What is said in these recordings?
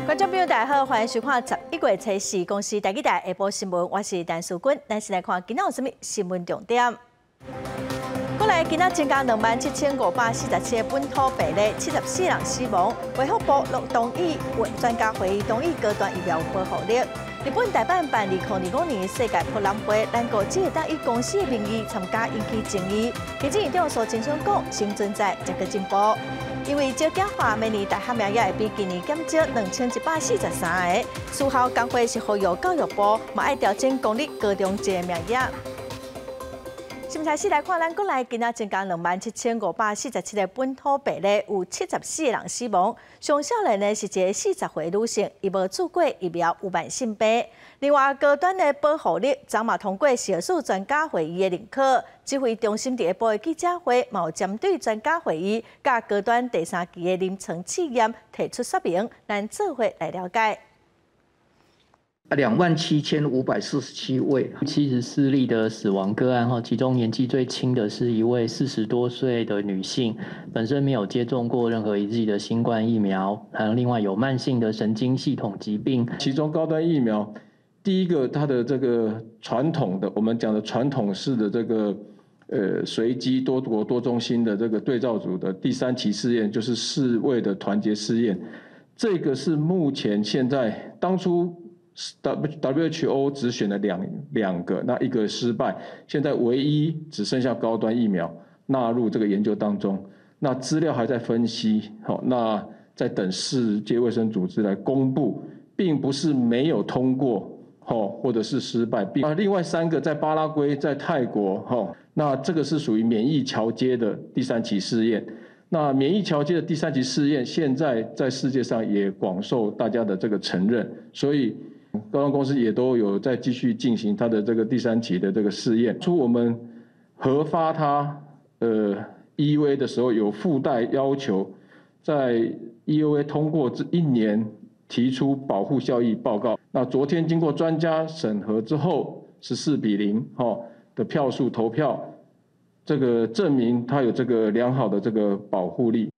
觀眾朋友大家好，歡迎收看11月初四公視台語台下晡新聞，我是陳淑君。咱先來看今仔有啥物新聞重點。國內今仔增加27,547個本土病例，74人死亡。衛福部同意專家會議同意高端疫苗保護力。日本大阪辦2025年世界博覽會，咱國只會當以公司的名義參加，引起爭議。行政院長蘇貞昌講，新存在這個進步。因為少子化，明年大學名額會比今年減少2143個。私校工會是呼籲教育部，嘛愛調整公立高中這個名額。新聞開始來看，咱國內今仔增加27,547個本土病例，有74個人死亡。上少年的是一个40歲女性，伊無注過疫苗，有慢性病。另外，高端的保護力，昨嘛通過食藥署專家會議的認可。指揮中心佇下晡的記者會，嘛有針對專家會議佮高端第三期的臨床試驗提出說明，咱做伙來了解。 27,547位，74例的死亡個案哈，其中年紀最輕的是一位40多歲的女性，本身沒有接種過任何一劑的新冠疫苗，還有另外有慢性的神經系統疾病。其中高端疫苗，第一個它的這個傳統的，我們講的傳統式的這個隨機多國多中心的這個對照組的第三期試驗，就是世衛的團結試驗，這個是目前現在當初 WHO 只選了兩個，那一個失敗，現在唯一只剩下高端疫苗納入這個研究當中，那資料還在分析，好，那在等世界衛生組織來公布，並不是沒有通過，或者是失敗。啊，另外三個在巴拉圭、在泰國，哈，那這個是屬於免疫橋接的第三期試驗。那免疫橋接的第三期試驗，現在在世界上也廣受大家的這個承認，所以高端公司也都有在繼續進行它的這個第三期的這個試驗。初我們核發它EUA 的時候，有附帶要求，在 EUA 通過這一年提出保護效益報告。那昨天經過專家審核之後，14比0哈的票數投票，這個證明它有這個良好的這個保護力。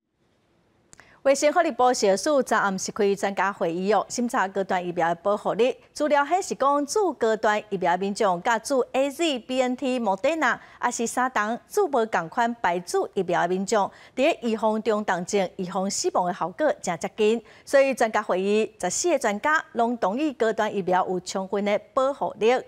衛生福利部食藥署昨暗時開專家會議哦，審查高端疫苗的保護力。資料顯示講，注高端疫苗民眾佮注 AZ、BNT、莫德納，抑是三筒注無仝款牌子疫苗的民眾，佇預防中重症、預防死亡的效果誠接近。所以專家會議14個專家攏同意高端疫苗有充分的保護力。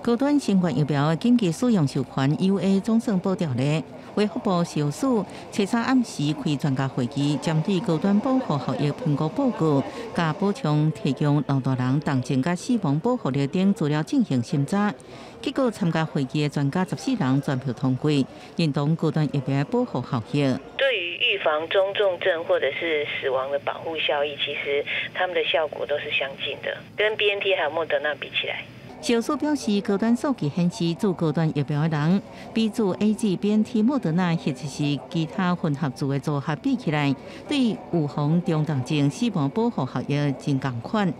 高端新冠疫苗的緊急使用授權 EUA 總算保掉咧。衛福部食藥署初三暗時開專家會議，針對高端保護效益評估報告，佮補充提供老大人重症佮死亡保護力等資料進行審查。結果參加會議的專家14人全票通過，認同高端疫苗保護效益。對於預防中重症或者是死亡的保護效益，其實他們的效果都是相近的，跟 BNT 還有莫德納比起來。食藥署表示，高端數據顯示，注高端疫苗的人，比注 AZ、BNT、莫德納或者是其他混合注的組合比起來，對預防中重症死亡保護效益真仝款。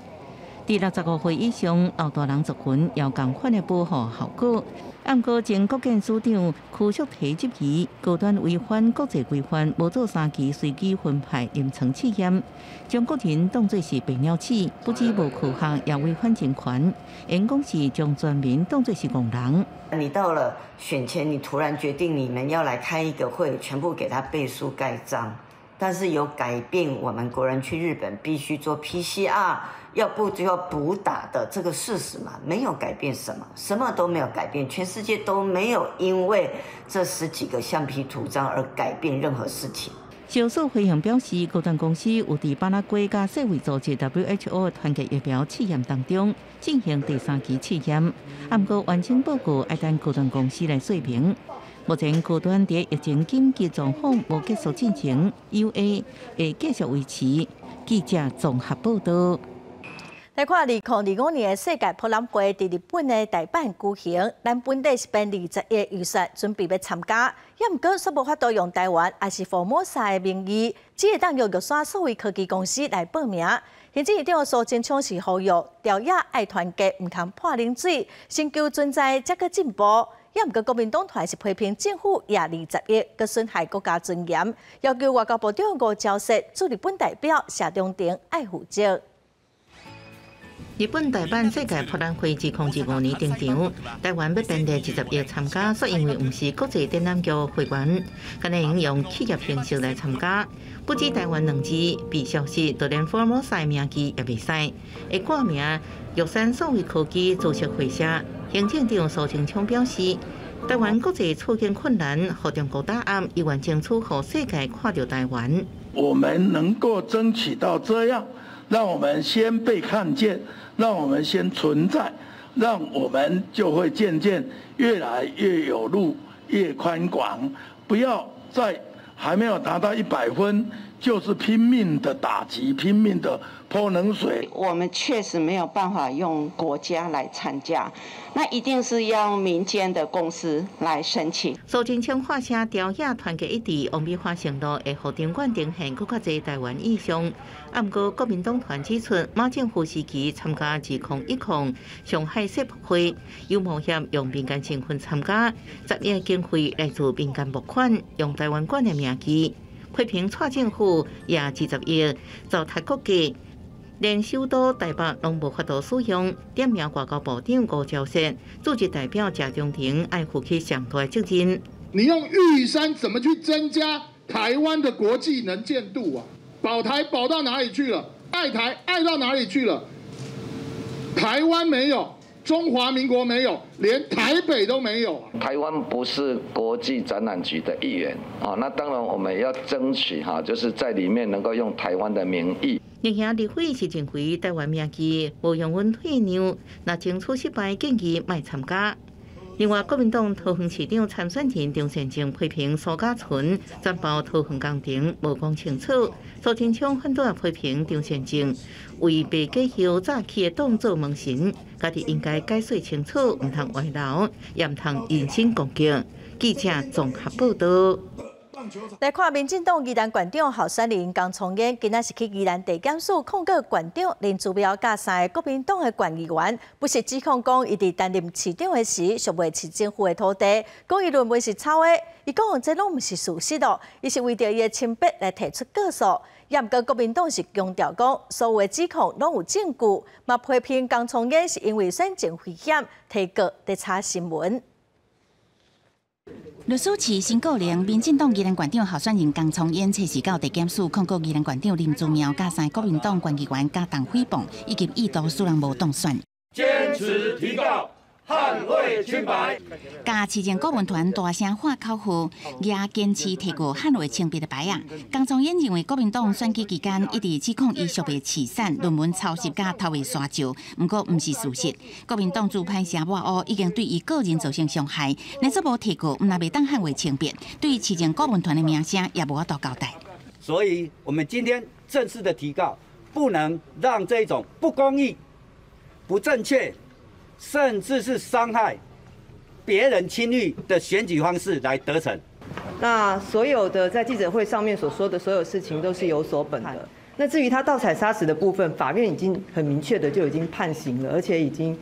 佇65歲以上老大人族群有仝款的保護效果。毋過前國健署長邱淑媞質疑，高端違反國際規範，無做三期隨機分派臨床試驗，將國人當做是白鳥鼠，不止無科學，也違反人權。𪜶講是將全民當做是戇人。你到了選前，你突然決定你們要來開一個會，全部給他背書蓋章，但是有改變我們國人去日本必須做 PCR，要不就要補打的這個事實嘛？沒有改變什麼，什麼都沒有改變，全世界都沒有因為這十幾個橡皮圖章而改變任何事情。食藥署回應表示，高端公司有佇巴拉圭佮世衛組織 WHO 團結疫苗試驗當中進行第三期試驗，毋過完整報告愛等高端公司來說明。目前高端佇疫情緊急狀況無結束進行，EUA 會繼續維持。記者綜合報道。來看2025年的世界博覽會佇日本的大阪舉行，咱本地是編21億預算準備欲參加，也毋過煞無法度用台灣抑是福摩薩的名義，只會當用玉山數位科技公司來報名。行政院長蘇貞昌是呼籲朝野愛團結，毋通潑冷水，成就存在才閣進步。也毋過國民黨團是批評政府挹20億，閣損害國家尊嚴，要求外交部長吳釗燮駐日本代表謝長廷愛負責。日本大阪世界博覽會2025年登場，台灣欲編列20億參加，卻因為毋是國際展覽局會員，敢會用用企業形式來參加。不只台灣兩字被消失，就連福爾摩沙名字也袂使，會掛名玉山數位科技株式會社。行政長蘇貞昌表示，台灣國際處境困難，予中國打壓，伊願爭取予世界看著台灣。我們能夠爭取到這樣，讓我們先被看見，讓我們先存在，讓我們就會漸漸越來越有路，越寬廣。不要在還沒有達到100分，就是拼命的打擊，拼命的潑冷水。我們確實沒有辦法用國家來參加，那一定是要民間的公司來申請。蘇貞昌發聲朝野團結一致，王美花承諾會予場館呈現閣較濟台灣意象。啊，毋過國民黨團指出，馬政府時期參加2010上海世博會，有冒險用民間身份參加，10億經費來自民間募款，用台灣館的名義批評蔡政府挹20億糟蹋國家，連首都台北攏無法度使用，點名外交部長吳釗燮，駐日代表謝長廷愛負起上大責任。你用玉山怎麼去增加台灣的國際能見度啊？保台保到哪裡去了？愛台愛到哪裡去了？台灣沒有，中華民國沒有，連台北都沒有。台灣不是國際展覽局的一員啊，那當然我們要爭取哈，就是在裡面能夠用台灣的名義。另外，立委是認為台灣名義無容阮退讓，若爭取失敗，建議莫參加。另外，國民黨桃園市長參選人張善政批評蘇嘉純轉包桃園工程無講清楚，蘇貞昌反對批評張善政為白假後早起的黨做門神，家己應該解釋清楚，毋通歪樓，也毋通人身攻擊。記者綜合報道。來看民進黨宜蘭縣長候選人江聰淵，今仔是去宜蘭地檢署控告縣長林姿妙佮三个國民黨的縣議員，不實指控講伊佇擔任市長的時，贖賣市政府的土地，講伊論文是抄的，伊講這攏毋是事實哦，伊是為著伊的清白來提出告訴。也毋過國民黨是強調講，所有的指控攏有證據，嘛批評江聰淵是因為選情危險提告佇炒新聞。律師池新告玲，民進黨宜蘭縣長候選人江聰淵，冊四到地檢署控告宜蘭縣長林姿妙、佮三個國民黨縣議員佮動誹謗，以及意圖使人無當選。堅持提告，捍衛清白。佮市政顧問團大聲喊口號，也堅持提告捍衛清白的牌仔。江聰淵認為國民黨選舉期間一直指控伊贖賣市產、論文抄襲佮偷賣沙石，毋過毋是事實。國民黨主派聲抹烏已經對伊個人造成傷害，若煞無提告，毋但袂當捍衛清白，對市政顧問團的名聲也無法度交代。所以，我們今天正式的提告，不能讓這種不公義、不正確，甚至是傷害別人清譽的選舉方式來得逞。那所有的在記者會上面所說的所有事情都是有所本的。那至於他盜採砂石的部分，法院已經很明確的就已經判刑了，而且已經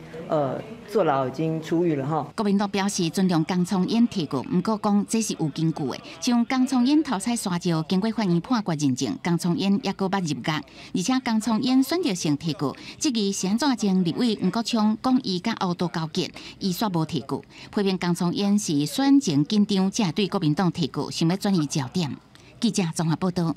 坐牢，已經出獄了哈。國民黨表示尊重江聰淵提告，毋過講這是有根據的。像江聰淵偷採沙石，經過法院判決認證，江聰淵猶閣捌入獄，而且江聰淵選擇性提告，質疑是按怎前立委黃國昌講伊佮烏道勾結，伊煞無提告，批評江聰淵是選情緊張，才會對國民黨提告，想欲轉移焦點。記者綜合報道。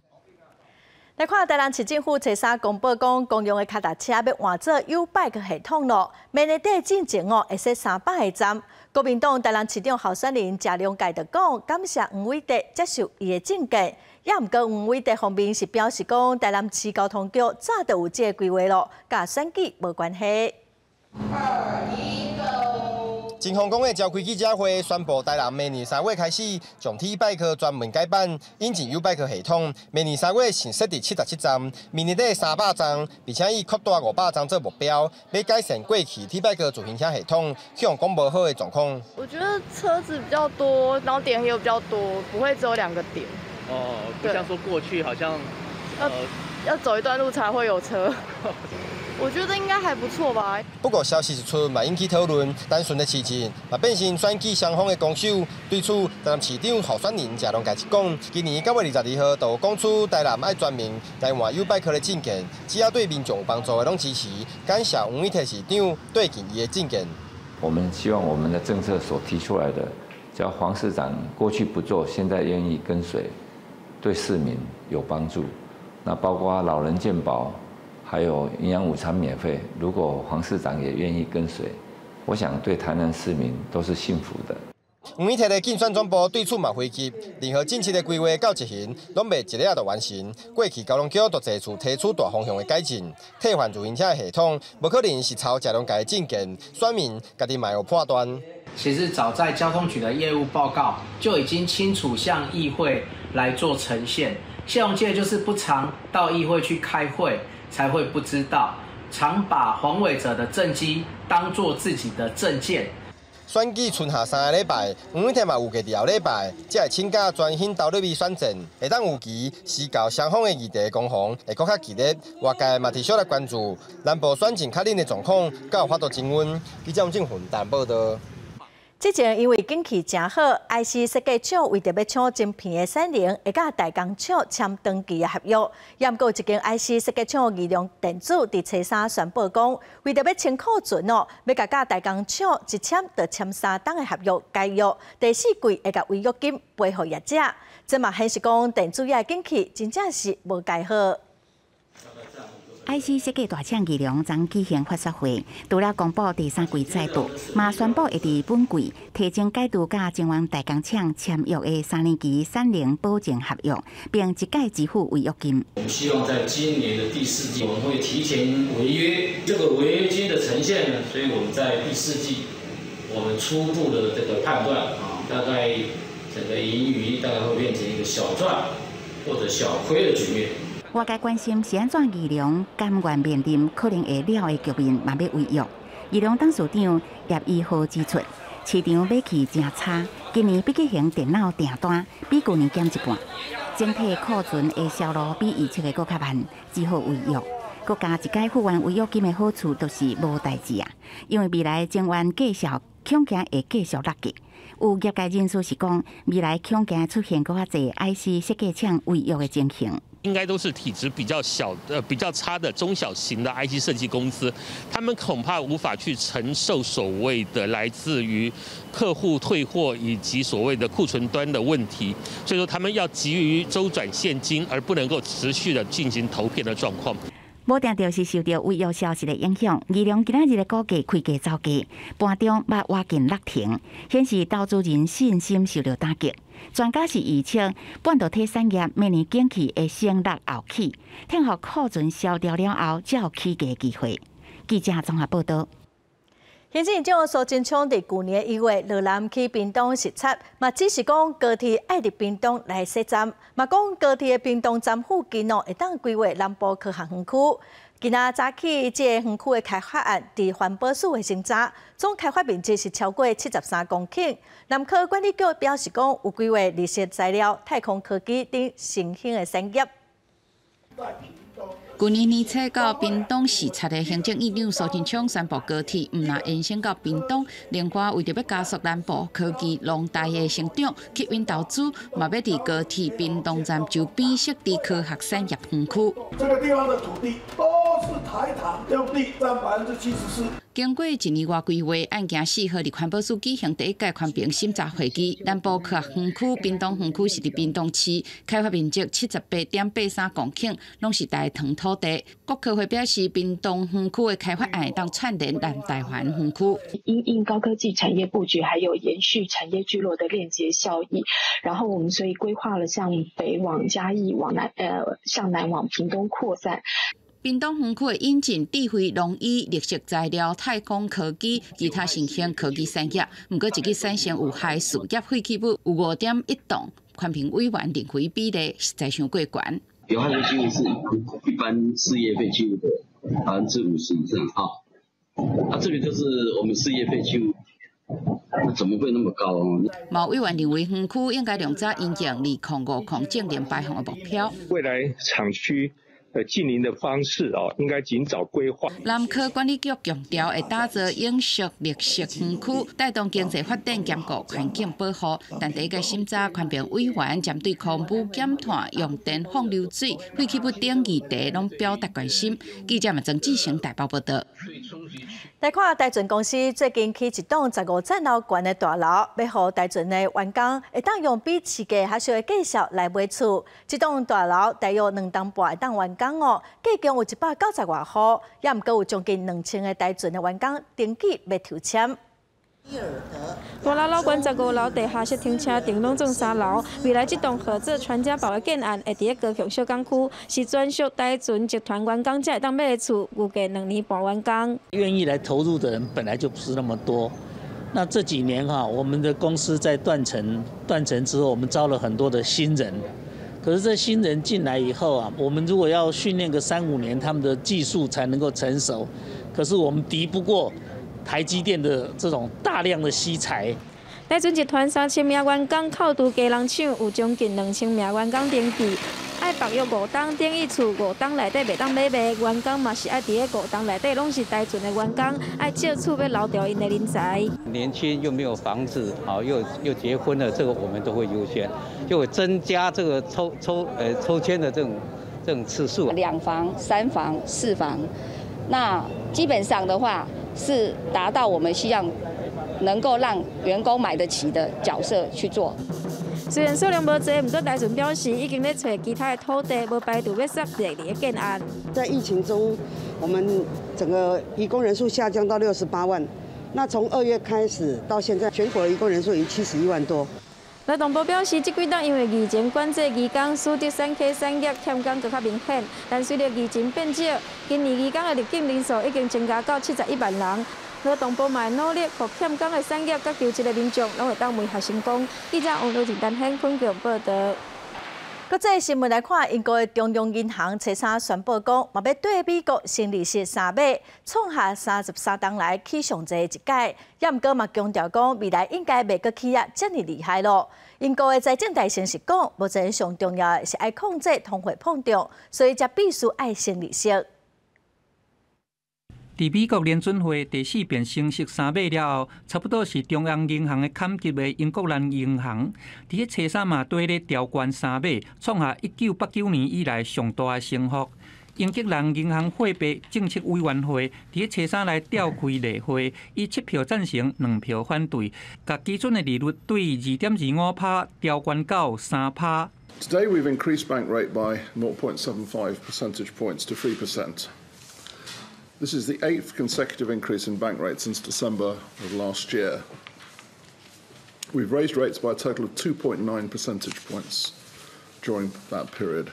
來看台南市政府初三公布講，公用的跤踏車欲換做 YouBike 系統囉，明年底進前哦，會設300個站。國民黨台南市長候選人謝龍介就講，感謝黃偉哲接受伊的政見，也毋過黃偉哲方面是表示講，台南市交通局早就有這個規劃囉，佮選舉無關係。金鴻講的召開記者會，宣布台南明年3月開始，將 T-Bike 全面改版，引進 YouBike 系統。明年三月先設置77站，明年底300站，並且以擴大500站做目標，欲改善過去 T-Bike 自行車系統，去予講無好的狀況。我覺得車子比較多，然後點也比較多，不會只有兩個點。哦，不像說過去好像，要走一段路才會有車。我覺得應該還不錯吧。不過消息一出，嘛引起討論。單純的市政嘛變成選舉雙方的攻守。對此，台南市長候選人謝龍介一講，今年9月22號就講出台南愛全面來換YouBike的政見，只要對民眾有幫助的攏支持。感謝黃偉哲市長對建議的政見。我們希望我們的政策所提出來的，只要黃市長過去不做，現在願意跟隨，對市民有幫助。那包括老人健保。還有營養午餐免費，如果黃市長也願意跟隨，我想對台南市民都是幸福的。黃偉哲的競選總部對此嘛回擊，任何政策的規劃到執行，攏袂一下就完成。過去交通局就濟次提出大方向的改進，替換自行車的系統，無可能是抄謝龍介的政見，選民家己嘛有判斷。其實早在交通局的業務報告就已經清楚向議會來做呈現。謝龍介就是不常到議會去開會，才會不知道，常把黃偉哲的政績當作自己的政見。選舉賰下3个禮拜，黃偉哲嘛預計佇後禮拜，才會請假專心投入去選戰。會當預期時到雙方的議題攻防會閣較激烈，外界嘛持續來關注南部選戰較冷的狀況，敢有法度增溫。記者王正雲台報道。之前因為景氣誠好，IC 設計廠為著欲搶晶片的產能，會佮代工廠簽長期的合約。也毋過，一間 IC 設計廠義隆電子佇初三宣布講，為著欲清庫存哦，欲共代工廠一簽就簽3冬的合約解約，第四季會共違約金賠予業者。這嘛顯示講電子業的景氣真正是無蓋好。 IC 設計大廠義隆昨舉行發說會，除了公布第三季財報，嘛宣布會佇本季提前解除佮晶圓代工廠簽約的3年期產能保證合約，並一概支付違約金。我們希望在今年的第四季，我們會提前違約，這個違約金的呈現呢，所以我們在第四季，我們初步的這個判斷啊，大概整個盈餘大概會變成一個小賺或者小虧的局面。外界關心是按怎義隆甘願面臨可能會了的局面，嘛欲違約。義隆董事長葉宜浩指出，市場買氣誠差，今年筆記型電腦訂單比舊年減一半，整體庫存的銷路比預測的閣較慢，只好違約。閣加一改付完違約金的好處，就是無代誌啊，因為未來晶圓繼續恐驚會繼續落價。有業界人士是講，未來恐驚出現閣較濟 IC 設計廠違約的情形。應該都是體質比較小、比較差的中小型的 IC 設計公司，他們恐怕無法去承受所謂的來自於客戶退貨以及所謂的庫存端的問題，所以說他們要急於週轉現金，而不能夠持續的進行投片的狀況。無定著是受著違約消息的影響，義隆今仔日的股價開低走低，盤中捌倚近六成，顯示投資人信心受著打擊。專家是預測，半導體產業明年景氣會先落後起，等予庫存消掉了後，才有起價機會。記者綜合報道。行政院長蘇貞昌佇舊年1月落南去屏東視察，嘛指示講高鐵愛佇屏東來設站，嘛講高鐵的屏東站附近哦，會當規劃南部科學園區。今仔早起，這个園區的開發案佇環保署的審查，總開發面積是超過73公頃。南科管理局表示講，有規劃綠色材料、太空科技等新興的產業。舊年年初到屏東視察的行政院長蘇貞昌宣布高鐵毋但延伸到屏東，另外為著欲加速南部科技農大的成長，吸引投資，嘛欲佇高鐵屏東站周邊設置科學產業園區。這個地方的土地都是台糖用地，佔74%。經過一年外規劃，案件4號佇環保署舉行第一屆環評審查會議。南部科學園區、屏東園區是佇屏東市，開發面積78.83公頃，攏是台糖土地。國科會表示，屏東園區的開發案會當串聯南台灣園區。因應高科技產業布局，還有延續產業聚落的鏈接效益，然後我們所以規劃了向北往嘉義，往南向南往屏東擴散。屏東園區會引進智慧農醫、綠色材料、太空科技、其他新興科技產業。毋過，這個產生有害事業廢棄物有5.1噸，環評委員認為比例實在傷過懸。有害廢棄物是一般事業廢棄物的50%以上啊，啊，這個就是我們事業廢棄物，那怎麼會那麼高啊？嘛有委員認為，園區應該量早引進2050淨零排放的目標。未來廠區近邻的方式哦，應該盡早規劃。南科管理局強調，會打造永續綠色園區，帶動經濟發展，兼顧環境保護。但第一屆審查環評委員針對空污減碳、用電、放流水、廢棄物等議題，攏表達關心。記者嘛曾志成台北報道。來看台船公司最近起一棟15層樓懸的大樓，欲予台船的員工會當用比市價較俗的價數來買厝。這棟大樓大約2冬半會當完工哦，價共有190外戶，也毋過有將近2000個台船的員工登記欲抽籤。大樓樓懸15樓，地下室停車場攏總三樓。未來這棟號做傳家寶的建案，會佇咧高雄小港區，是專屬台船集團員工才會當買的厝，預計2年半完工。願意來投入的人本來就不是那麼多。那這幾年哈，我們的公司在斷層斷層之後，我們招了很多的新人。可是這新人進來以後啊，我們如果要訓練個三五年，他們的技術才能夠成熟。可是我們敵不過台積電的這種大量的吸才。台船集團3000名員工扣除基隆廠，有將近2000名員工登記，愛縛約5冬，等於厝5冬內底袂當買賣，員工嘛是愛佇咧5冬內底攏是台船的員工，愛借厝欲留著𪜶的人才。年輕又沒有房子，好又結婚了，這個我們都會優先，就會增加這個抽籤的這種次數。兩房、三房、四房，那基本上的話是達到我們希望能夠讓員工買得起的角色去做。雖然數量無濟，毋過台船表示已經咧揣其他的土地，無排除欲設第二个建案。在疫情中，我們整個移工人數下降到68萬。那從2月開始到現在，全國的移工人數已經71萬多。勞動部表示，這幾冬因為疫情管制移工，使得產科產業欠工閣較明顯。但隨著疫情變少，今年移工的入境人數已經增加到71萬人。勞動部嘛會努力，予欠工的產業佮求職的民眾，攏會當媒合成功。記者王如靜、陳顯坤報道。國際新聞來看，英國的中央銀行初三宣布講，嘛欲對美國升利息3碼，創下33冬來起上濟一擺。也毋過嘛強調講，未來應該袂閣起啊遮爾厲害囉。英國的財政大臣是講，目前上重要的是愛控制通貨膨脹，所以才必須愛升利息。佇美國聯準會第四遍升息3碼了後，差不多是中央銀行的坎級的英格蘭銀行，佇咧初三嘛綴咧調懸3碼，創下1989年以來上大的升幅。英格蘭銀行貨幣政策委員會佇咧初三來召開例會，以7票贊成、2票反對，共基準的利率對2.25趴調懸到3趴。 Today we've increased bank rate by 0.75 percentage points to 3%. This is the eighth consecutive increase in bank rates since December of last year. We've raised rates by a total of 2.9 percentage points during that period.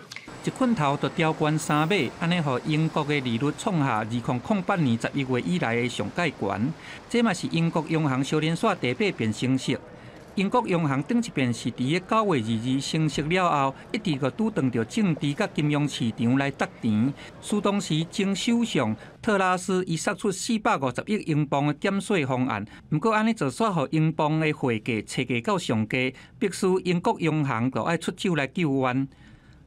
一棍頭就調懸3碼，按呢予英國的利率創下2008年11月以來的上蓋懸。這嘛是英國央行相連紲第八遍升息。英國央行頂一遍是佇咧9月22日升息了後，一直閣拄撞著政治佮金融市場來觸電。使當時前首相特拉斯伊釋出450億英鎊的減稅方案，毋過按呢做煞予英鎊的匯價冊價到上低，迫使英國央行就愛出手來救援。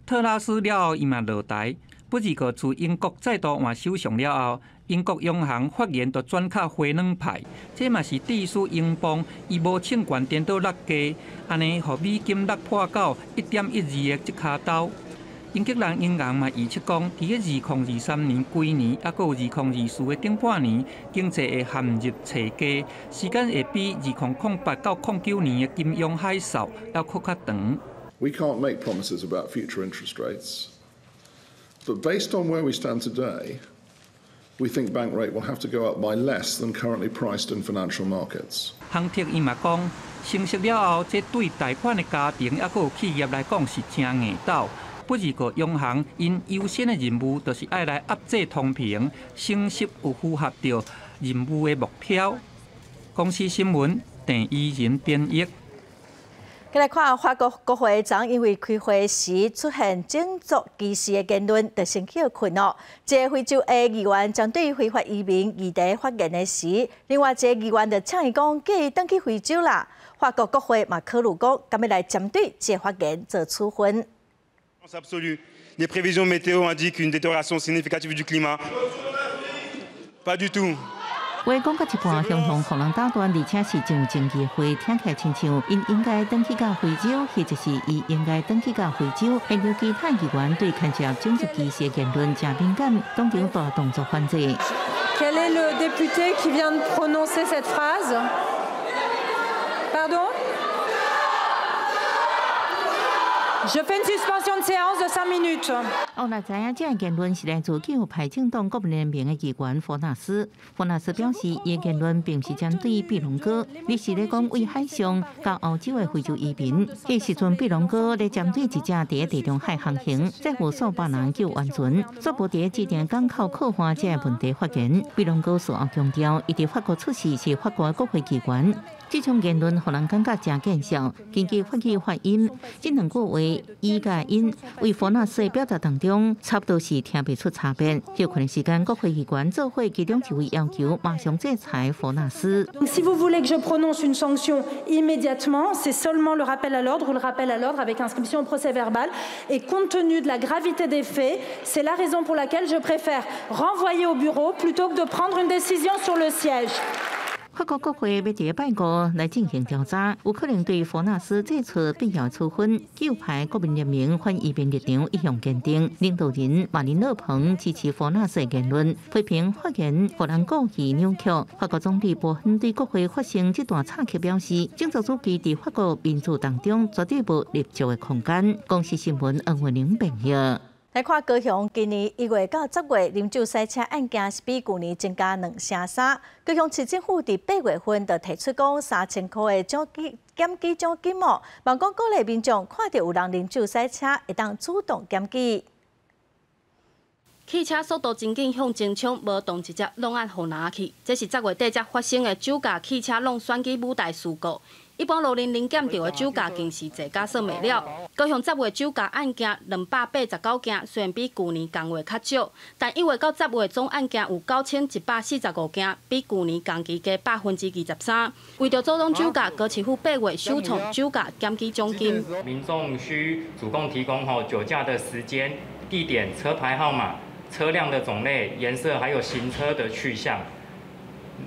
特拉斯了後，伊嘛落台。不過，自英國再度換首相了後，英國央行發言就轉較和軟派，這嘛是致使英鎊伊無衝懸顛倒落低，按呢予美金落破到1.12的這跤頭。英格蘭銀行嘛預測講，佇咧2023年規年，抑閣有2024的頂半年，經濟會陷入冊低，時間會比2008到09年的金融海嘯猶閣較長。 We can't make promises about future interest rates, but based on where we stand today, we think bank rate will have to go up by less than currently priced in financial markets. 亨特伊嘛講，升息了後，這對貸款的家庭抑閣有企業來講是誠硬斗。不過，央行𪜶優先的任務就是愛來壓制通膨，升息有符合著任務的目標。公視新聞鄭怡仁編譯。來看法國國會昨因為開會時出現種族歧視的言論，就先歇睏囉。一个非洲裔議員針對非法移民議題發言的時，另外一个議員就嗆伊講，叫伊轉去非洲啦。法國國會嘛考慮講，敢欲來針對這个發言做處分。Les prévisions météo indiquent une détérioration significative du climat. Pas du tout. 話講到一半，雄雄予人打斷，而且是真有爭議的話，聽起來親像𪜶應該轉去到非洲，或者是伊應該轉去到非洲。現場其他議員對牽涉種族歧視的言論誠敏感，當場大動作反制。 Quel est le député qui vient de prononcer cette phrase? Pardon? Je fais une suspension de séance de 5 minutes。後來知影這个言論是來自極右派政黨國民聯盟的議員佛納斯。佛納斯表示，伊的言論並毋是針對庇隆哥，而是咧講為海上到歐洲的非洲移民。彼時陣庇隆哥咧針對一隻佇地中海航行，載有數百人救援船，煞無佇指定港口靠岸這个問題發言。庇隆哥事後強調，伊佇法國出世是法國的國會議員。這種言論予人感覺誠見笑。根據法語發音，這兩句話伊佮𪜶為佛納斯的表達當中，差不多是聽袂出差別。休睏的時間，國會議員做伙其中一位要求馬上制裁佛納斯。 Si vous voulez que je prononce une sanction immédiatement, c'est seulement le rappel à l'ordre ou le rappel à l'ordre avec inscription au procès verbal. Et compte tenu de la gravité des faits, c'est la raison pour laquelle je préfère renvoyer au bureau plutôt que de prendre une décision sur le siège. 法國國會欲佇拜五來進行調查，有可能對佛納斯做出必要處分。右派國民聯盟反移民立場一向堅定，領導人馬林勒龐支持佛納斯的言論，批評發言予人故意扭曲。法國總理波恩對國會發生這段插曲表示，種族主義佇法國民主當中絕對無立足的空間。公視新聞黃慧玲編譯。來看高雄今年1月到10月，啉酒駛車案件是比舊年增加2成3。高雄市政府佇8月份就提出講3000箍的獎金檢舉獎金哦，望講鼓勵民眾看著有人啉酒駛車，會當主動檢舉。汽車速度真緊向前衝，無當直接挵按予拿去。這是10月底才發生的酒駕汽車挵選舉舞台事故。一般路人臨檢著的酒駕，更是坐甲算袂了。高雄十月酒駕案件289件，雖然比舊年同月較少，但1月到10月總案件有9145件，比舊年同期加23%。為著阻擋酒駕，高市府8月首創酒駕檢舉獎金。民眾需主動提供吼酒駕的時間、地點、車牌號碼、車輛的種類、顏色，還有行車的去向。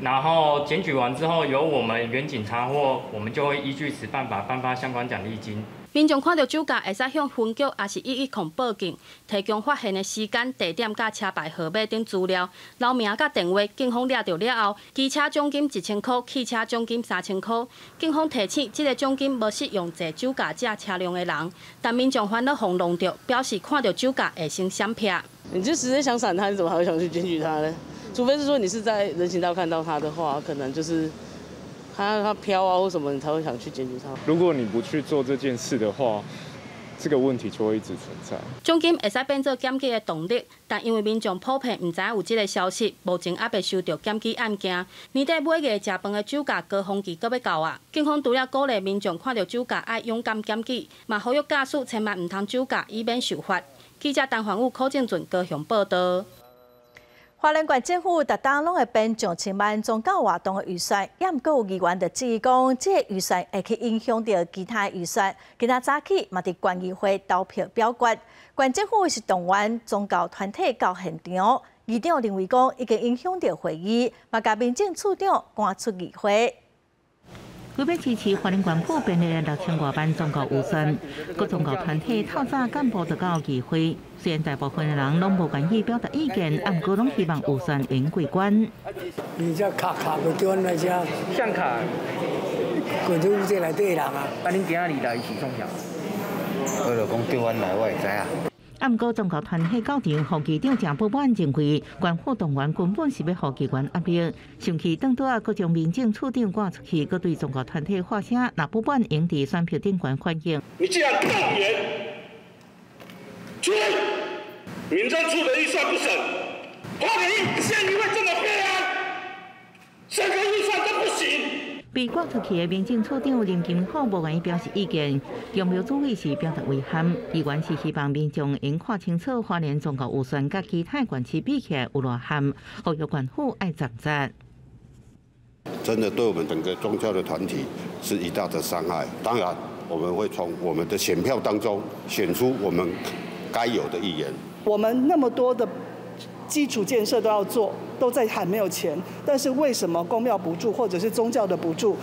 然後檢舉完之後，由我們員警查獲，我們就會依據此辦法頒發相關獎勵金。民眾看著酒駕，會使向分局抑是110報警，提供發現的時間、地點、佮車牌號碼等資料，留名佮電話。警方掠著了後，機車獎金1000箍，汽車獎金3000箍。警方提醒，這个獎金無適用坐酒駕者車輛的人，但民眾煩惱予弄著，表示看著酒駕會先閃避。你就直接想閃他，你怎麼還會想去檢舉他呢？除非是說你是在人行道看到他的話，可能就是他飄啊或什麼，你才會想去檢舉他。如果你不去做這件事的話，這個問題就會一直存在。獎金會使變做檢舉的動力，但因為民眾普遍毋知影有這个消息，目前猶未收著檢舉案件。年底每月食飯的酒駕高峰期閣欲到啊！警方除了鼓勵民眾看著酒駕愛勇敢檢舉，嘛呼籲駕駛千萬毋通酒駕，以免受罰。記者陳環武、柯正俊高雄報導。花蓮縣政府逐冬攏會編上千萬宗教活動的預算，也毋過有議員就質疑講，這个預算會去影響著其他預算。今仔早起嘛佇縣議會投票表決，縣政府是動員宗教團體到現場，議長認為講已經影響著會議，嘛共民政處長趕出議會。為欲支持花蓮縣府編的6000外萬宗教預算，各宗教團體透早幹部就到議會。雖然大部分的人攏無願意表達意見，毋過攏希望預算會過關。你這卡卡袂著阮來遮。啥卡？關注這內底的人啊。啊，恁今仔日來是創啥？我就講叫阮來，我會知影。啊，毋過宗教團體到場，予議長誠不滿，認為縣府動員根本是欲予議員壓力。生氣轉倒啊，閣將民政處長趕出去，閣對宗教團體發聲，若不滿，會佇選票頂懸反映。你既然動員，出民政處的預算不審，花蓮縣議會這麼悲哀，整個預算都不行。被趕出去的民政處長林金虎無願意表示意見，強調主委是表達遺憾，議員是希望民眾應看清楚花蓮宗教預算佮其他縣市比起來有偌譀，呼籲縣府愛責責。真的對我們整個宗教的團體是一大的傷害。當然，我們會從我們的選票當中選出我們該有的議員。我們那麼多的基礎建設都要做，都在喊沒有錢，但是為什麼宮廟補助或者是宗教的補助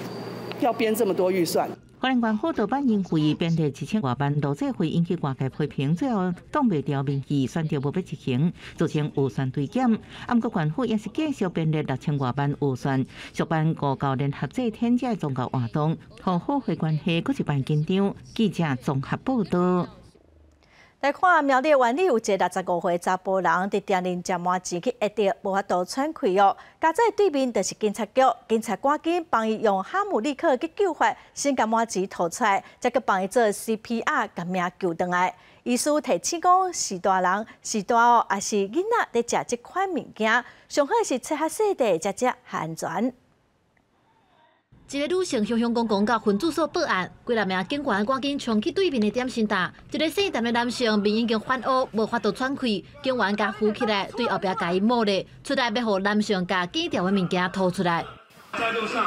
要編這麼多預算？花蓮縣輔導辦因為編列1000外萬路祭費引起外界批評，最後擋袂牢民意，選擇無欲執行，造成預算追減。毋過縣府也是繼續編列6000外萬預算，續辦五教聯合祭天這宗教活動，予好會關係閣一擺緊張。記者綜合報道。來看苗栗灣里有一个65歲查埔人，佇店裡食麻糬去噎著，無法度喘氣哦。家宅對面就是警察局，警察趕緊幫伊用哈姆立克急救法，先共麻糬吐出來，再閣幫伊做 CPR，共命救轉來。醫師提醒講，序大人、序大哦，抑是囡仔佇食這款物件，上好是切較細塊，才食較安全。一个女性雄雄公公到分駐所報案，幾若名警員趕緊衝去對面的點心店。一个姓陳的男性面已經泛烏，無法度喘氣，警員共扶起來，對後壁共伊摸咧，出來欲予男性共哽著的物件吐出來。在路上，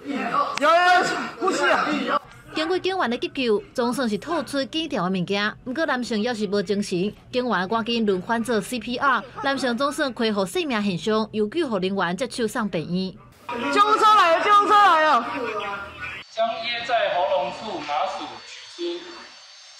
有有呼吸啊！經過警員的急救，總算是吐出哽著的物件。毋過男性猶是無精神，警員趕緊輪番做 CPR，男性總算恢復生命現象，由救護人員接手送病院。救護車來了！救護車來了！將噎在喉嚨處麻糬取出，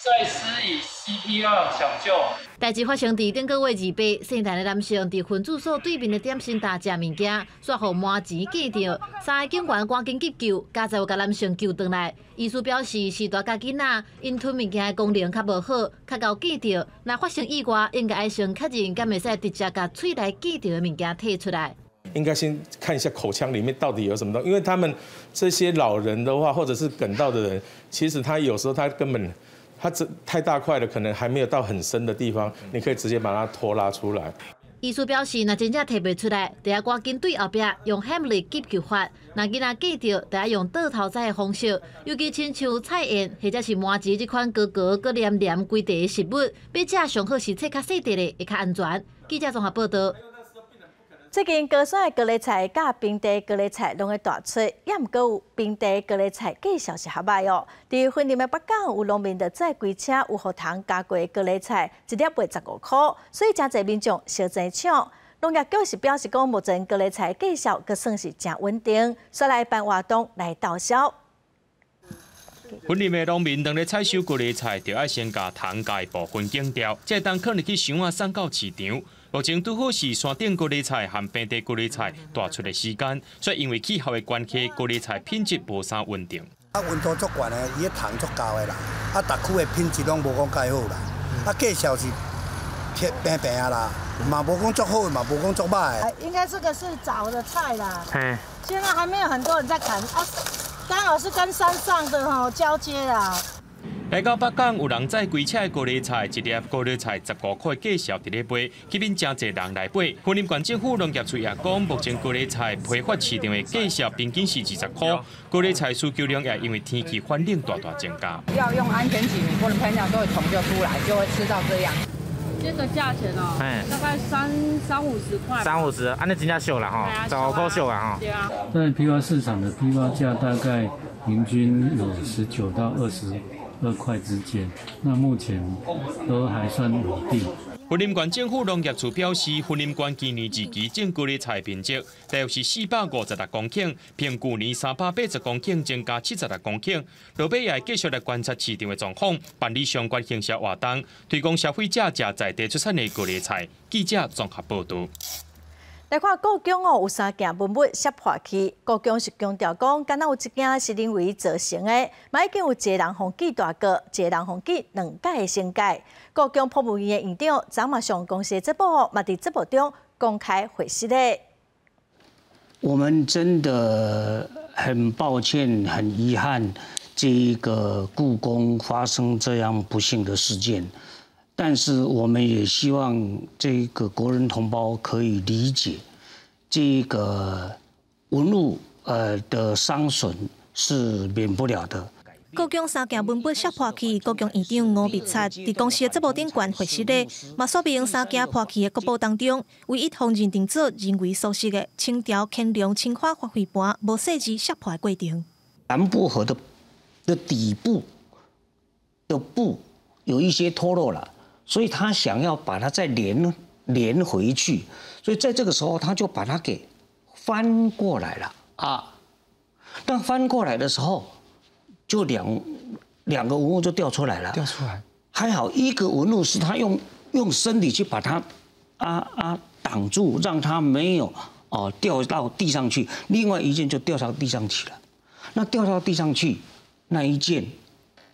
再施以 CPR 搶救。代誌發生佇頂個月28，姓陳的男性佇分駐所對面的點心店食物件，煞予麻糬哽著，三个警員趕緊急救，佳哉有共男性救轉來。醫師表示，序大佮囡仔𪜶吞物件的功能較無好，較𠢕哽著。若發生意外，應該愛先確認，敢會使直接共喙內哽著的物件提出來。應該先看一下口腔裡面到底有什麼東西，因為他們這些老人的話，或者是哽到的人，其實他有時候他根本他這太大塊了，可能還沒有到很深的地方，你可以直接把它拖拉出來。醫師表示，若真正提袂出來，就愛趕緊對後壁用海姆立急救法；若囡仔哽著，就愛用倒頭宰的方式。尤其親像菜燕或者是麻糬這款糊糊閣黏黏規塊的食物，欲食上好是切較細塊的，會較安全。記者綜合報道。最近高山的高麗菜佮平地高麗菜攏會大出，也毋過有平地高麗菜價數是較䆀哦。佇雲林的北港有農民就載規車有予蟲咬過高麗菜，一粒賣15箍，所以誠濟民眾相爭搶。農業局是表示講，目前高麗菜價數閣算是誠穩定，煞來辦活動來鬥銷。雲林的農民當咧採收高麗菜，就愛先共蟲咬的部分剪掉，才會當囥入去箱仔送到市場。目前拄好是山頂高麗菜和平地高麗菜大出的時間，所以因為氣候的關係，高麗菜品質無啥穩定。啊，溫度足懸的，伊彼蟲足厚的啦，啊，逐區的品質攏無講蓋好啦，啊，價數是平平啊啦，嘛無講足好，嘛無講足䆀的。應該這個是早的菜啦，現在還沒有很多人在砍啊，剛好是跟山上的吼交接啦。來到北港，有人載規車的高麗菜，一粒高麗菜15箍的價數佇咧賣，吸引誠濟人來買。雲林縣政府農業處也講，目前高麗菜批發市場的價數平均是20箍，高麗菜需求量也因為天氣寒冷大大增加。要用安全期，你不能噴藥，都會蟲就出來，就會吃到這樣。這個價錢哦，大概三三五十塊。三五十，啊，那真正俗啦吼，15箍俗啊吼。對啊。在批發市場的批發價大概平均有19到22塊之間，那目前都還算穩定。雲林縣政府農業處表示，雲林縣今年二期種高麗菜面積大約是456公頃，比舊年380公頃增加76公頃。落尾也會繼續來觀察市場的狀況，辦理相關行銷活動，推廣消費者食在地出產的高麗菜。記者綜合報道。來看故宮哦，有三件文物摔破去。故宮是強調講，敢若有一件是人為造成的，嘛已經有一個人予記大過，一個人予記兩屆的懲戒。故宮博物院的院長昨嘛上公視節目，嘛佇節目中公開回釋咧。我們真的很抱歉、很遺憾，這個故宮發生這樣不幸的事件。但是我們也希望這個國人同胞可以理解，這個文物的傷損是免不了的。故宮三件文物摔破去，故宮院長吳碧察佇公視的節目頂懸回釋咧，嘛說明三件破去的國寶當中，唯一予認定做人為疏失的清朝乾隆青花花卉盤，無細緻摔破的過程。藍薄荷的底部的布。有一些脫落了，所以他想要把它再連回去，所以在這個時候他就把它給翻過來了啊。當翻過來的時候，就兩個文物就掉出來了。掉出來，還好一個文物是他用身體去把它擋住，讓它沒有哦掉到地上去。另外一件就掉到地上去了。那掉到地上去那一件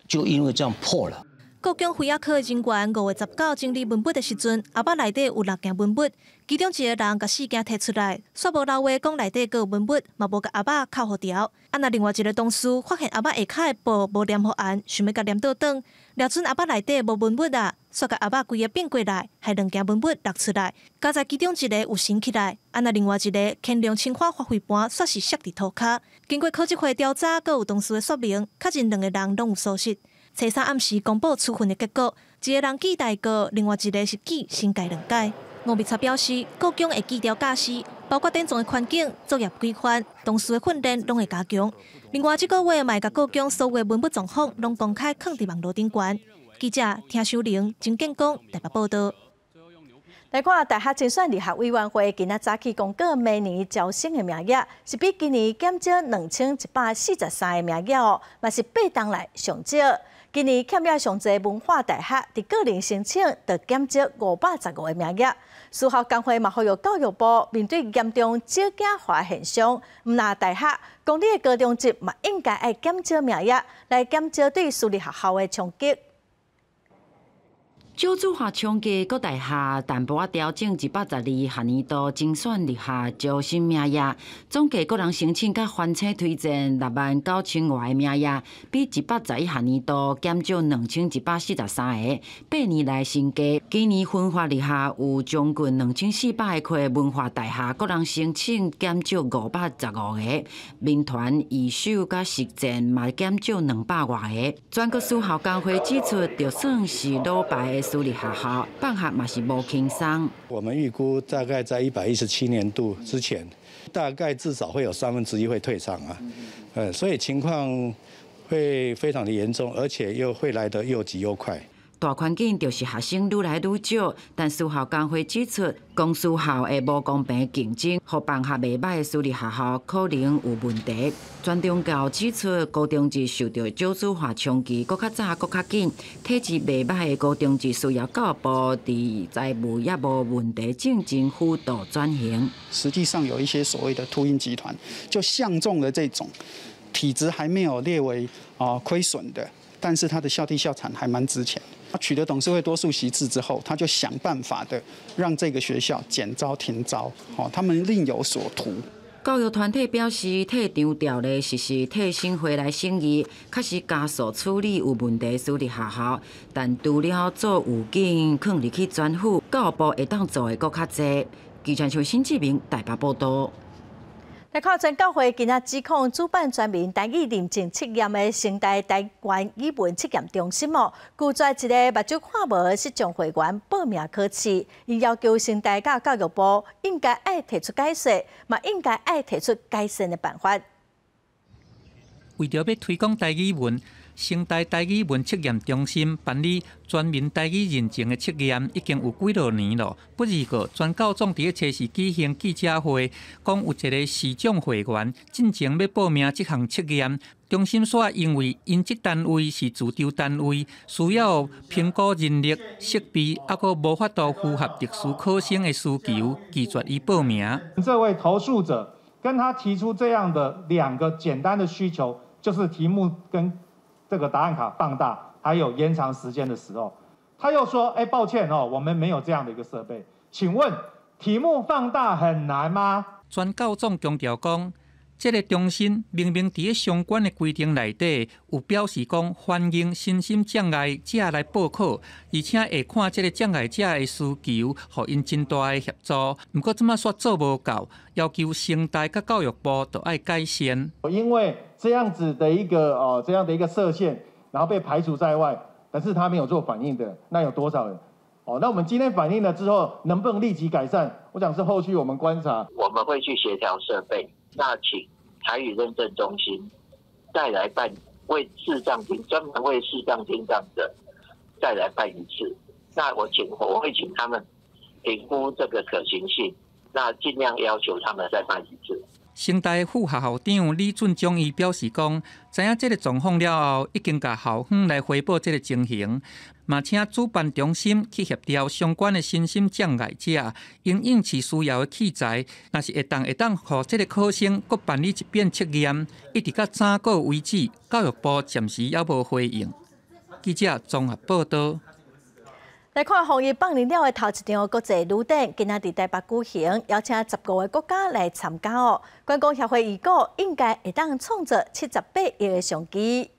就因為這樣破了。故宮飛仔科的人員5月19整理文物的時陣，盒仔內底有6件文物，其中一个人共4件提出來，煞無留話講內底閣有文物，嘛無共盒仔扣予牢。啊，若另外一个同事發現盒仔下跤的布無黏予絚，想欲共黏倒轉，掠準盒仔內底無文物啊，煞共盒仔規个變過來，害兩件文物落出來。佳哉其中一个有神起來，啊，若另外一个乾隆青花發揮盤煞是摔佇塗跤。經過考紀會調查，閣有同事的說明，確認兩个人攏有疏失。初三暗時公布處分的結果，一个人記大過，另外一个是記懲戒兩改。吳密察表示，故宮會記調教師，包括典藏的環境、作業規範、同事的訓練，攏會加強。另外，這個月嘛會共故宮所有文物狀況攏公開囥佇網路頂懸。記者聽秀玲、曾建功台北報道。來看大學甄選入學委員會今仔早起公告明年招生的名額，是比今年減少2143個名額哦，嘛是八冬來上少。今年欠額上濟文化大學，佇個人申請就減少515個名額。私校工會嘛呼籲教育部面對嚴重少子化現象，毋但大學、公立的高中職嘛應該愛減少名額，來減少對私立學校的衝擊。少子化衝擊，各大學淡薄仔調整112學年度甄選入學招生名額，總計個人申請佮翻請推薦6萬9千外个名額，比111學年度減少2143個，8年來新低。今年分發入學有將近2400个文化大學個人申請減少515個，民傳、義守佮實踐嘛減少200外个。全國私校工會指出，就算是老牌的私立學校放學嘛是無輕鬆。我們預估大概在117年度之前，大概至少會有1/3會退場啊，所以情況會非常的嚴重，而且又會來得又急又快。大環境就是學生愈來愈少，但私校工會指出，公私校的無公平競爭，予辦學袂䆀的私立學校可能有問題。全中教指出，高中職受著少子化衝擊，閣較早、閣較緊，體質袂䆀的高中職需要教育部佇財務業務問題進行輔導轉型。實際上有一些所謂的禿鷹集團，就相中了這種體質還沒有列為虧損的，但是他的校地校產還蠻值錢。他取得董事會多數席次之後，他就想辦法的讓這個學校減招停招，他們另有所圖。教育團體表示，退場條例實施退審會來審議，確實加速處理有問題私立學校，但除了做預警，囥入去專輔，教育部會當做的閣較濟。記者新志明台北報道。來看全教會今仔指控主辦全民台語認證測驗的成大台灣語文測驗中心哦，拒絕一个目睭看無的視障會員報名考試，伊要求成大佮教育部應該愛提出解釋，嘛應該愛提出改善的辦法。為著欲推廣台語文，成大台語文測驗中心辦理全民台語認證的測驗已經有幾落年咯。不過，全教總佇咧初四舉行記者會，講有一个視障會員進前欲報名這項測驗，中心煞因為𪜶這單位是自籌單位，需要評估人力設備，猶閣無法度符合特殊考生的需求，拒絕伊報名。這位投訴者跟他提出這樣的兩個簡單的需求，就是題目跟這個答案卡放大，還有延長時間的時候，他又說：哎，抱歉哦，我們沒有這樣的一個設備。請問題目放大很難嗎？全教總強調講，這个中心明明佇咧相關的規定內底有表示講歡迎身心障礙者來報考，而且會看這个障礙者的需求，予𪜶真大的協助。毋過這馬煞做無到，要求成大佮教育部都愛改善。因為這樣子的一個這樣的一個設限，然後被排除在外，但是他沒有做反應的，那有多少人？哦，那我們今天反映了之後，能不能立即改善？我想是後續我們觀察，我們會去協調設備，那請台語認證中心再來辦，為視障聽專門為視障聽障者再來辦一次。那我會請他們評估這個可行性，那盡量要求他們再辦一次。成大副校校長李俊忠伊表示講，知影這个狀況了後，已經共校方來回報這个情形，嘛請主辦中心去協調相關的身心障礙者，因應試需要的器材，若是會當予這个考生閣辦理一遍測驗，一直到早過為止，教育部暫時猶無回應。記者綜合報道。來看防疫放寬了的頭一場國際旅展，今仔佇台北舉行，邀請15個國家來參加哦。觀光協會預估應該會當創造78億的商機。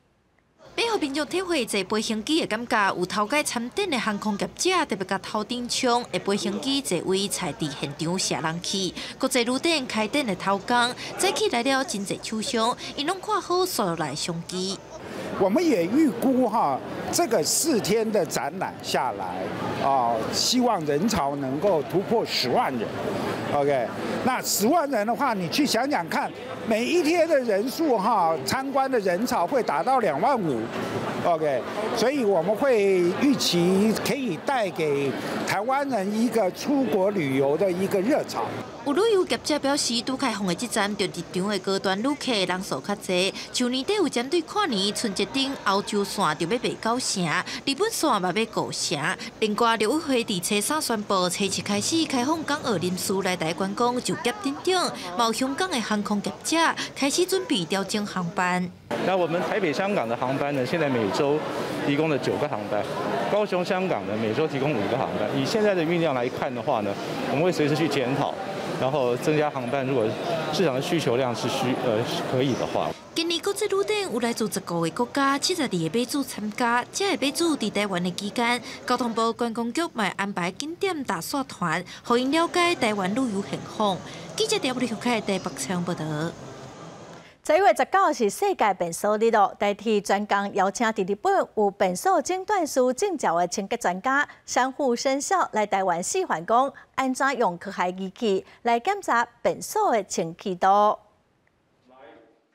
欲予民眾體會坐飛行機的感覺，有頭擺參展的航空業者特別共頭頂槍，會飛行機座位菜佇現場卸人去。國際旅展開展的頭工，早起來了真濟廠商，𪜶攏看好紲落來商機。我們也預估哈，這個4天的展覽下來，啊，希望人潮能夠突破十萬人。OK，那十萬人的話，你去想想看，每一天的人數哈，參觀的人潮會達到2萬5。OK，所以我們會預期可以帶給台灣人一個出國旅遊的一個熱潮。有旅遊業者表示，拄開放的這站，就入場的高端旅客人數較濟。像年底有針對跨年、春節等歐洲線就欲賣9成，日本線嘛欲5成。另外，陸委會佇初三宣布，初七開始開放港澳人士來台觀光、就業等等，嘛有香港的航空業者開始準備調整航班。那我們台北香港的航班呢？現在每週提供了9個航班，高雄香港呢每週提供5個航班。以現在的運量來看的話呢，我們會隨時去檢討。然後增加航班，如果市場的需求量是可以的話。今年國際旅展有來自15個國家、72個買主參加。這个買主佇台灣的期間，交通部觀光局嘛安排景點踏線團，予𪜶了解台灣旅遊現況。記者調布里開台北採訪報道。11月19是世界便所日咯，台鐵專工邀請佇日本有便所診斷師證照的清潔專家山戶伸孝來台灣示範，講按怎用科學儀器來檢查便所的清氣度。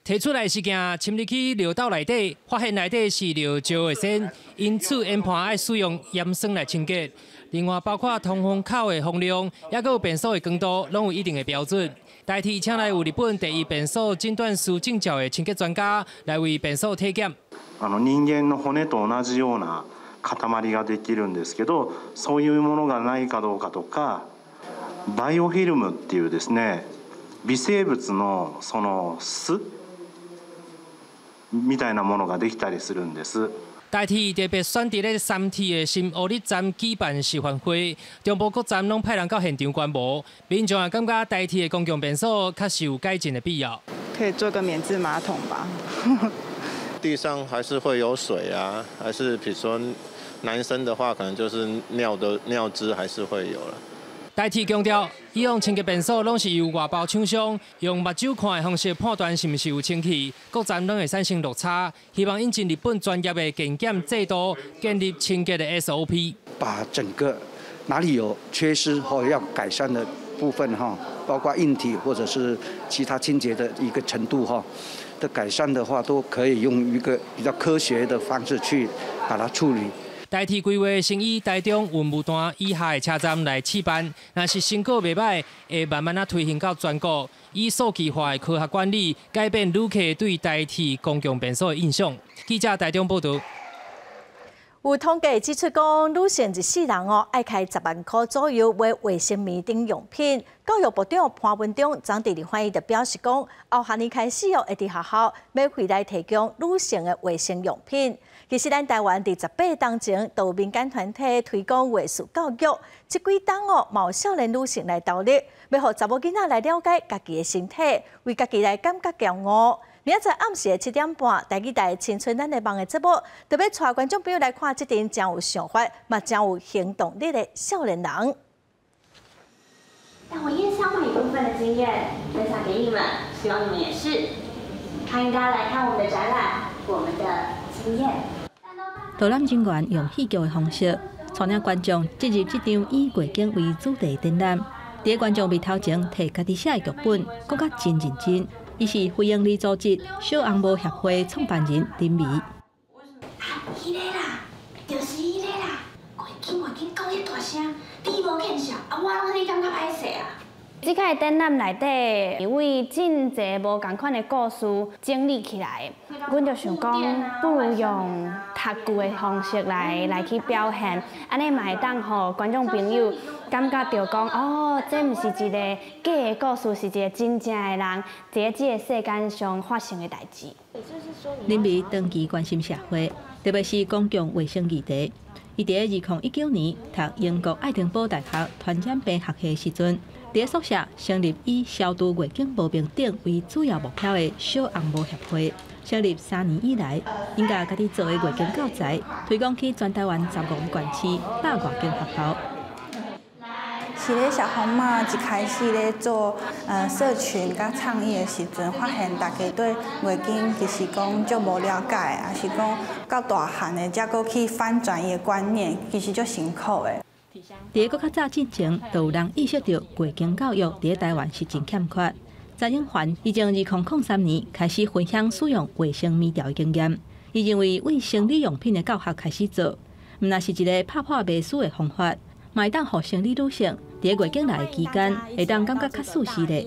提出來的物件侵入去尿道內底，發現內底是尿石的線，因此研判愛使用鹽酸來清潔。另外，包括通風口的風量，抑閣有便所的光度，攏有一定的標準。台鐵請來有日本第一便所診斷師證照的清潔專家來為便所體檢。人間の骨と同じような塊ができるんですけど、そういうものがないかどうかとか、バイオフィルムっていうですね、微生物のその巣みたいなものができたりするんです。台鐵特別選佇咧三鐵的新烏日站舉辦示範會，中部各站攏派人到現場觀摩，民眾也感覺台鐵的公共便所確實有改進的必要。可以做個免治馬桶吧？地上還是會有水啊，還是比如說男生的話，可能就是尿的尿漬還是會有了。台鐵強調，以往清潔便所攏是由外包廠商用目睭看的方式判斷是毋是有清氣，各站攏會產生落差。希望引進日本專業的健檢制度，建立清潔的 SOP。把整個哪裡有缺失或要改善的部分哈，包括硬體或者是其他清潔的一個程度哈的改善的話，都可以用一個比較科學的方式去把它處理。台鐵規劃先以台中文武段以下的車站來試辦，若是成果袂䆀，會慢慢仔推行到全國，以數據化的科學管理，改變旅客對台鐵公共便所的印象。記者台中報道。有統計指出，講女性一世人哦，愛開10萬箍左右買衛生棉等用品。教育部長潘文忠昨佇立法院就表示講，後學年開始哦，會佇學校免費來提供女性的衛生用品。其實咱台灣佇18冬前，都有民間團體推廣衛浴教育，這幾冬哦，嘛有少年女性來投入，欲予查某囡仔來了解家己的身體，為家己來感覺驕傲。明仔載暗時的7點半，台語台青春咱的夢的節目，特別帶觀眾朋友來看這陣誠有想法、嘛誠有行動力的少年人。但我也想把一部分的經驗分享給你們，希望你們也是。歡迎大家來看我們的展覽，我們的經驗。導覽人員用戲劇的方式，帶領觀眾進入這場以月經為主題的展覽。佇觀眾眉頭前提家己寫的劇本，講甲真認真。伊是非營利組織小紅帽協會創辦人林美。啊，彼个啦，就是彼个啦。声，你无见笑，啊，我拢替你感觉歹势啊。这个展览内底，为真济无仝款的故事整理起来，阮就想讲，不如用读剧的方式来去表现，按呢嘛会当予观众朋友感觉著讲，哦，这毋是一个假的故事，是一个真正的人伫这个世间上发生的代志。林美长期关心社会，特别是公共卫生议题。伊伫2019年读英国爱丁堡大学传染病学系时阵，伫宿舍成立以消除月经无平等为主要目标的小红帽协会。成立3年以来，𪜶共家己做的月经教材推广去全台湾15个县市100外间学校。是咧小红帽一开始咧做社群佮倡议的时阵，发现大家对月经其实讲足无了解，抑是讲到大汉的才阁去翻转伊的观念，其实足辛苦的。伫阁较早进前，就有人意识到月经教育伫台湾是真欠缺。陈永环伊从2003年开始分享使用卫生棉条的经验，伊认为为生理用品的教学开始做，毋但是一个拍破迷思的方法，嘛会当予生理女性伫月经来的期间，会当感觉较舒适咧。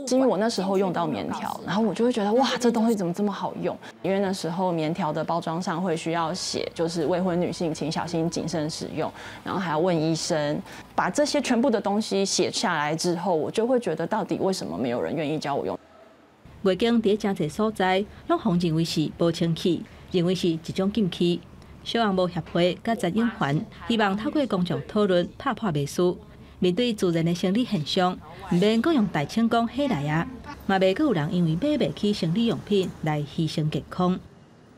是因为我那时候用到棉条，然后我就会觉得哇，这东西怎么这么好用？因为那时候棉条的包装上会需要写，就是未婚女性请小心谨慎使用，然后还要问医生。把这些全部的东西写下来之后，我就会觉得到底为什么没有人愿意教我用？月经伫真济所在，拢予认为是无清气，认为是一种禁区。小红帽协会佮陈永环希望透过公众讨论，拍破迷思。面对自然的生理现象，毋免阁用代称讲彼来啊，嘛袂阁有人因为买袂起生理用品来牺牲健康。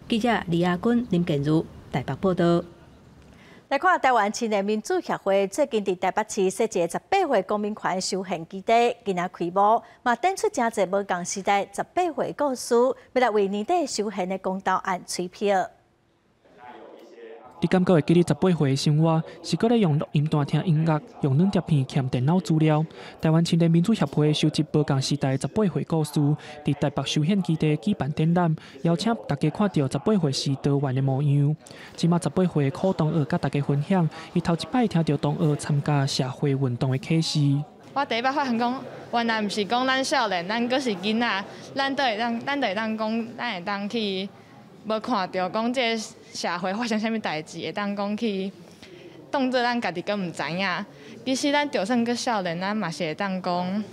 记者李亚军、林建如台北报道。来看台湾青年民主协会最近伫台北市设一个18岁公民权修宪基地，今仔开幕，嘛展出真济无仝时代十八岁故事，欲来为年底修宪的公投案催票。你敢阁会记得18岁的生活，是阁咧用录音带听音乐，用软碟片抾电脑资料？台湾青年民主协会收集无仝时代十八岁故事，伫台北修宪基地举办展览，邀请大家看著十八岁时台湾的模样。这马十八岁的柯同学佮大家分享，伊头一摆听著同学参加社会运动的启示。我第一摆发现讲，原来毋是讲咱少年，咱阁是囡仔，咱都会当，咱就会当讲，咱会当去无看著讲这个社会发生啥物代志，会当讲去当做咱家己阁毋知影。其实咱就算阁少年，咱嘛是会当讲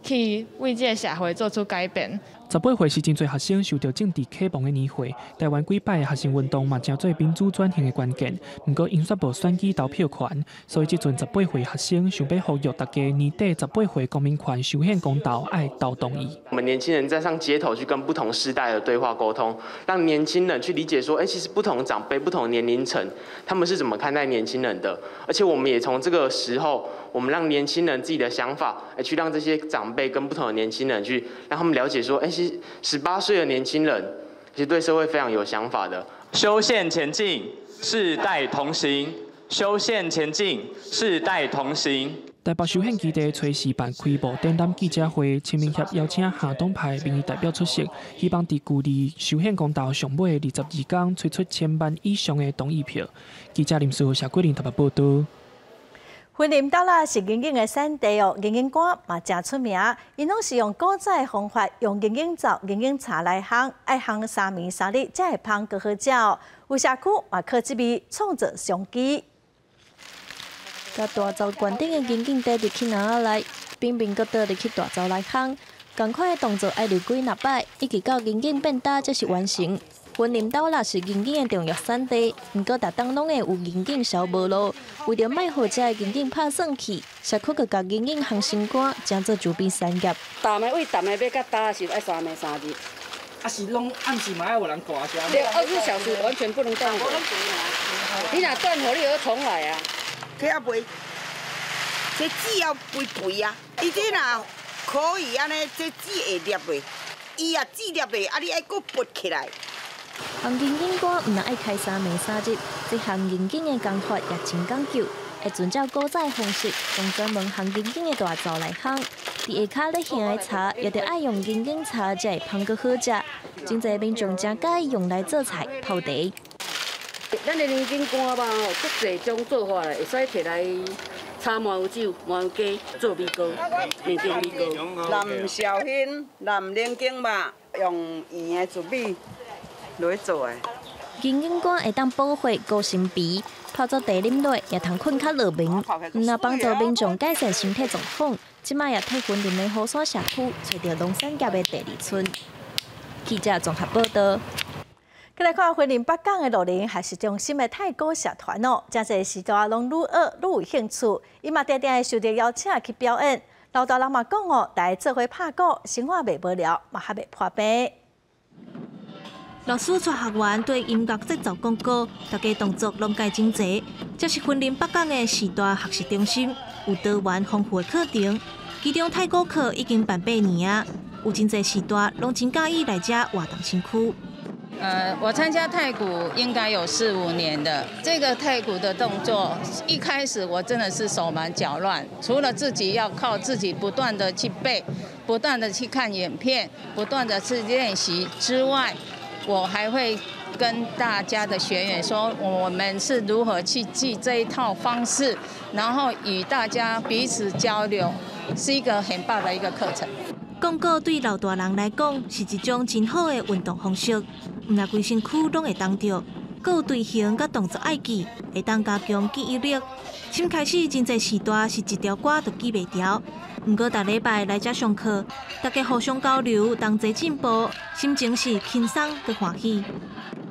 去为这个社会做出改变。18岁是真济学生受著政治启蒙的年岁，台湾几摆的学生运动嘛，成做民主转型的关键。毋过𪜶却无选举投票权，所以这阵十八岁学生想欲呼吁大家年底十八岁公民权修宪公投爱投同意。我们年轻人在上街头去跟不同世代的对话沟通，让年轻人去理解说，哎，其实不同长辈、不同年龄层，他们是怎么看待年轻人的。而且我们也从这个时候，我们让年轻人自己的想法，哎，去让这些长辈跟不同的年轻人去让他们了解说，哎，其实18岁的年轻人其实对社会非常有想法的。修宪前进，世代同行；修宪前进，世代同行。台北修宪基地初四办开幕展览记者会，青民协邀请下党派民意代表出席，希望伫距离修宪公投上尾22天，催出1000万以上的同意票。记者林思豪、谢桂玲台北报道。云林豆仔是银耳的产地哦，银耳干嘛诚出名。𪜶拢是用古早的方法，用银耳灶、银耳柴来烘，爱烘3暝3日才会芳阁好食哦。有社区嘛靠这味创造商机。共大灶悬顶的银耳茶入去篮仔内，平平阁倒入去大灶来烘。仝款的动作爱留几若摆，一直到银耳变焦才是完成。云林豆仔是银耳的重要产地，毋过逐冬拢会有银耳销无路。为著莫予遮的银耳拍酸去，社区阁共银耳烘成干，成做周边产业。淡的味淡的欲较焦是爱3暝3日。啊是拢暗时嘛爱有人挂遮。对，24小时完全不能断火。你若断火，你又重来啊。起啊卖，这籽犹肥肥啊，伊这若可以按呢，这籽会裂袂？伊啊籽裂袂，啊你爱阁拔起来。烘银耳干毋但爱开3暝3日，这项银耳的工法也真讲究，会遵照古早的方式，用专门烘银耳的大灶来烘。伫下跤咧烘的柴，也著爱用银耳柴才会芳阁好食。真济民众真佮意用来做菜泡茶。咱的银耳干肉吼，足济种做法啦，会使提来炒麻油酒、麻油鸡做米糕，面筋米糕。南绍兴、南冷经肉，用圆的糯米来做的。银耳干会当补血、高心脾，泡做茶啉落也通睏较落眠。毋但帮助民众改善身体状况，这摆也替云林的雨山社区揣著农产业的第二春。记者综合报道。再来看云林北港的乐龄学习中心的太鼓社团哦，真济时大拢愈学愈有兴趣，伊嘛定定会受到邀请去表演。老大人嘛讲哦，大家做伙拍鼓，生活袂无聊，嘛较袂破病。老师带学员对音乐节奏讲鼓，大家动作拢盖整齐。这是云林北港的四大学习中心，有多元丰富的课程。其中太鼓课已经办8年啊，有真济时大拢真佮意来遮活动身躯。我参加太鼓应该有4、5年的。这个太鼓的动作，一开始我真的是手忙脚乱，除了自己要靠自己不断的去背，不断的去看影片，不断的去练习之外，我还会跟大家的学员说，我们是如何去记这一套方式，然后与大家彼此交流，是一个很棒的一个课程。讲鼓对老大人来讲是一种真好的运动方式，毋但规身躯拢会动著，阁有队形佮动作爱记，会当加强记忆力。先开始真济时代是一条歌就记袂牢，毋过逐礼拜来遮上课，大家互相交流，同齐进步，心情是轻松阁欢喜。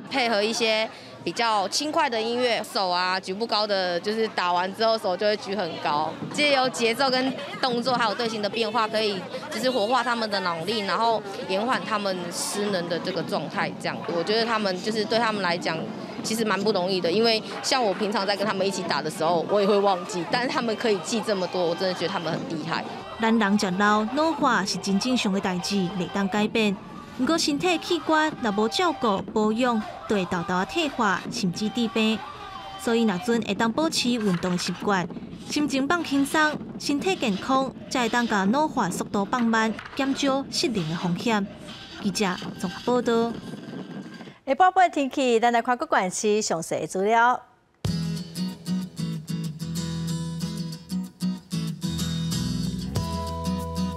配合一些比较轻快的音乐，手啊举不高的，就是打完之后手就会举很高。借由节奏跟动作还有队形的变化，可以就是活化他们的脑力，然后延缓他们失能的这个状态。这样，我觉得他们就是对他们来讲，其实蛮不容易的。因为像我平常在跟他们一起打的时候，我也会忘记，但是他们可以记这么多，我真的觉得他们很厉害。咱人食老，老化是真正常的代志，袂当改变。毋过身体器官若无照顾保养，就会沓沓退化，甚至致病。所以若阵会当保持运动习惯，心情放轻松，身体健康，才会当共老化速度放慢，减少失能的风险。记者综合报道。下晡晡天气，咱来看各县市详细的资料。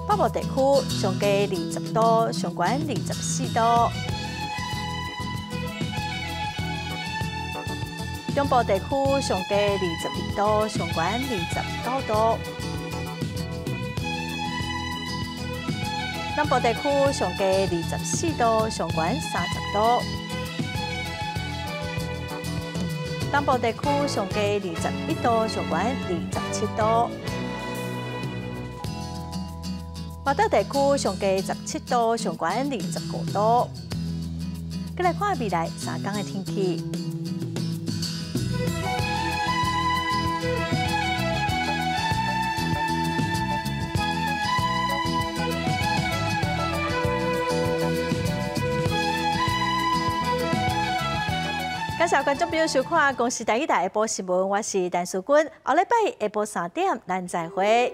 北部地区上低20度，上悬24度；中部地区上低22度，上悬29度；南部地区上低24度，上悬30度；东部地区上低21度，上悬27度。华岛地区上低17度，上悬25度。再来看未来3天的天气。感谢观众朋友收看《公视台语台》下晡新闻，我是陈淑君。后礼拜下晡3点，咱再会。